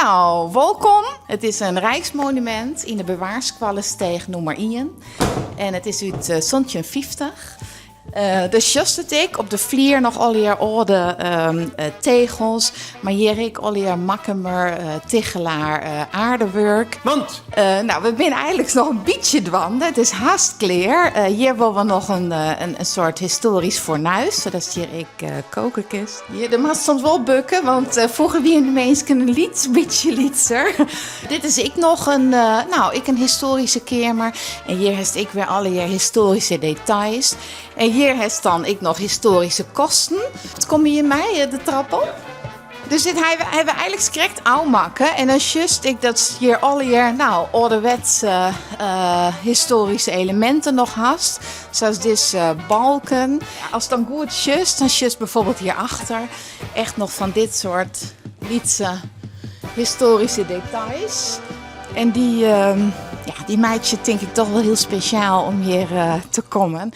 Nou, wolkom. It is in rijksmonumint yn de Bewaerskoallesteech nûmer 1. En it is út 1750. Dêr sjochst it ek op de flier noch allegear âlde tegels. Mar hjir ek allegear Makkumer, Tichelaar aardewurk. Want? Nou, we binne eigenlik noch in bytsje dwaande. It is hast klear. Hjir wolle we noch in soart histoarysk fornuis, sadatst hjir ek koke kinst. Ja, der moatst soms wol bukke, want froeger wiene de minsken in lyts bytsje lytser. Dit is ek noch in, nou, ek in histoaryske keamer. En hjir hast ek wer allegear histoaryske details. En hjir hast dan ek noch histoaryske kasten. Komme je mei de trap op? Dus dit ha we eigenlik krekt ôfmakke. En dan sjochst ek dat hjir allegear, nou, âlderwetse histoaryske eleminten noch hast. Sa dizze balken. Ast dan goed sjochst, dan sjochst byfoarbyld hjirachter echt noch fan dit soart lytse histoaryske details. En dy, ja, dy meitsje tink ik dochs wol hiel spesjaal om hjir te kommen.